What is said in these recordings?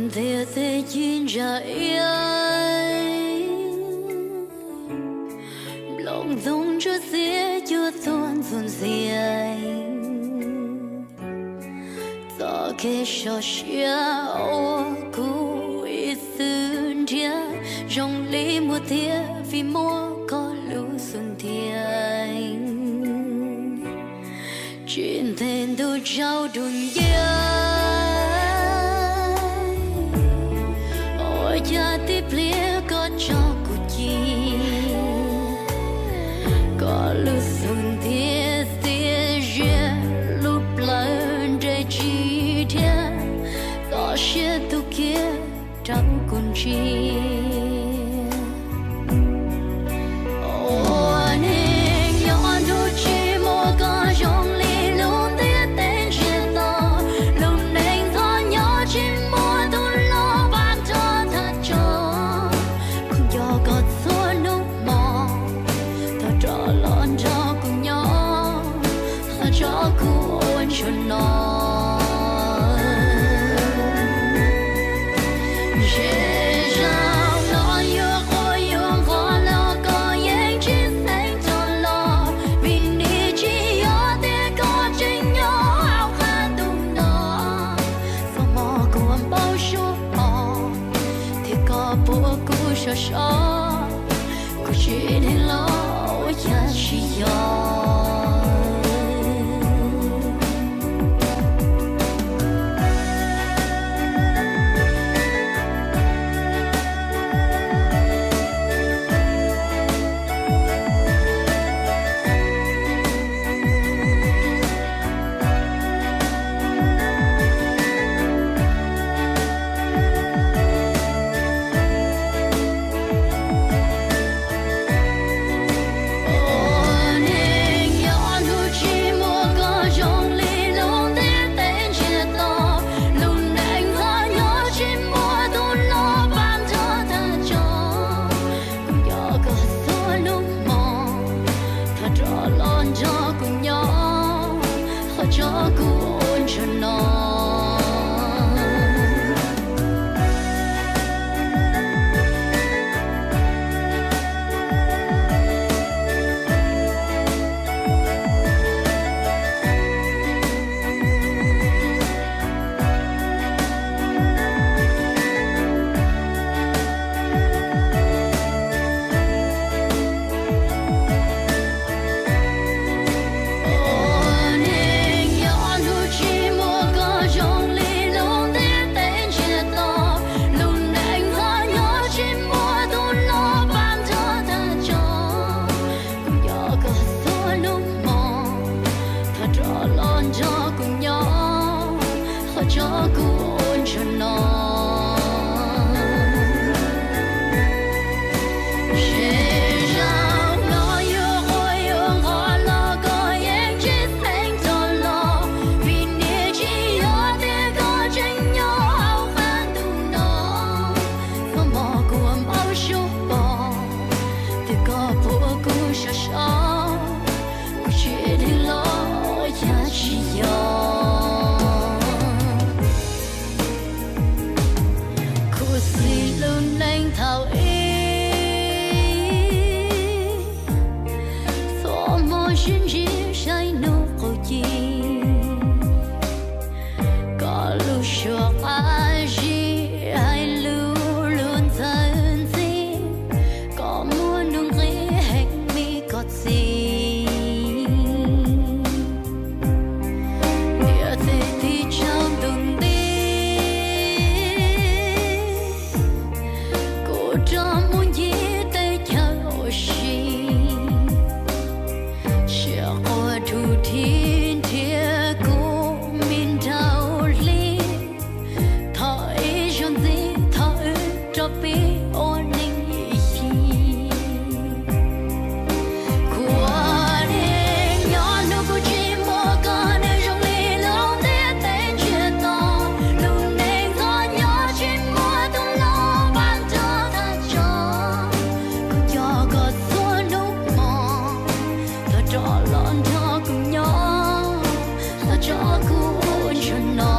Ntiaj teb ci ntsa iab, nplooj ntoo ntsuab xiab cuaj tuag ntxuag ntxiag. Txoj kev sov siab uas kuv ib txwm nrhiav zoo li muaj thiab vim muaj koj lub xub ntiag. Tsis ntev ntuj tsaus dub nciab, ua cas tib pliag koj tso kuv ci. Koj lub xub ntiag xiav ziag lub plawv nres tsis dhia, txoj sia tu kiag rau kuv ntsia. Ua neej nyob ntuj tsis muaj koj zoo li lub ntiaj teb ntsiag to, lub neej txom nyem tsis muaj tus los pab nrog thaj tsam. Kuv nco koj txhua hnub hmo, thov rov los nrog kuv nyob, thov tso kuv ua ntsuag no. Ntshe zaum no yuav quaj yuav nqho los koj yeej tsis xeev rov los, vim nws tsis yog tias koj tseem nyob hauv qab ntuj no. Txoj hmoov kuv npau suav pom, thiab koj puas kuv sov so, kuv tsis dheev los ua cas tsis yog. Ua neej nyob ntuj tsis muaj koj zoo li lub ntiaj teb ntsiag to, lub neej txom nyem tsis muaj tus los pab nrog thaj tsam. Kuv nco koj txhua hnub hmo, thov rov los nrog kuv nyob, thov tso kuv ua ntsuag no. Ua neej nyob ntuj tsis muaj koj zoo li lub ntiaj teb ntsiag to, lub neej txom nyem tsis muaj tus los pab nrog thaj tsam. Kuv nco koj txhua hnub hmo, thov rov los nrog kuv nyob, thov tso kuv ua ntsuag no. Ntshe zaum no yuav quaj yuav nqho los koj yeej tsis xeev rov los, vim nws tsis yog tias koj tseem nyob hauv qab ntuj no. Txoj hmoov kuv npau suav pom, thiab koj puas kuv sov so, kuv tsis dheev los ua cas tsis yog. Khuv xim lub neej thaum ub, txhua hmo sib ntsib saib hnub qub ci. Koj lub suab qab zib hais lus luag ntxawg ntxhi, koj muaj nuj nqis heev li koj txiv. Ntiaj teb tig tsaus ntuj nti, kuv rov mus ncig teb chaws ua si. Tsiaj quaj thuv thib nrhiav kuv me nraug hli, thov ib zaug ntxiv thov wb rov pib ua neej ib yig. Kuv ua neej nyob ntuj kuv tsis muaj koj, nws zoo li lub ntiaj teb ntsiag to, lub neej txom nyem tsis muaj tus los pab nrog thaj tsam. Kuv nco koj txhua hnub hmo, thov rov los nrog kuv nyob, thov tso kuv ua ntsuag no.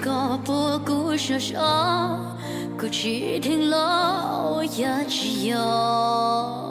Koj puas kuv sov so, kuv tsis dheev los yog tsis yog?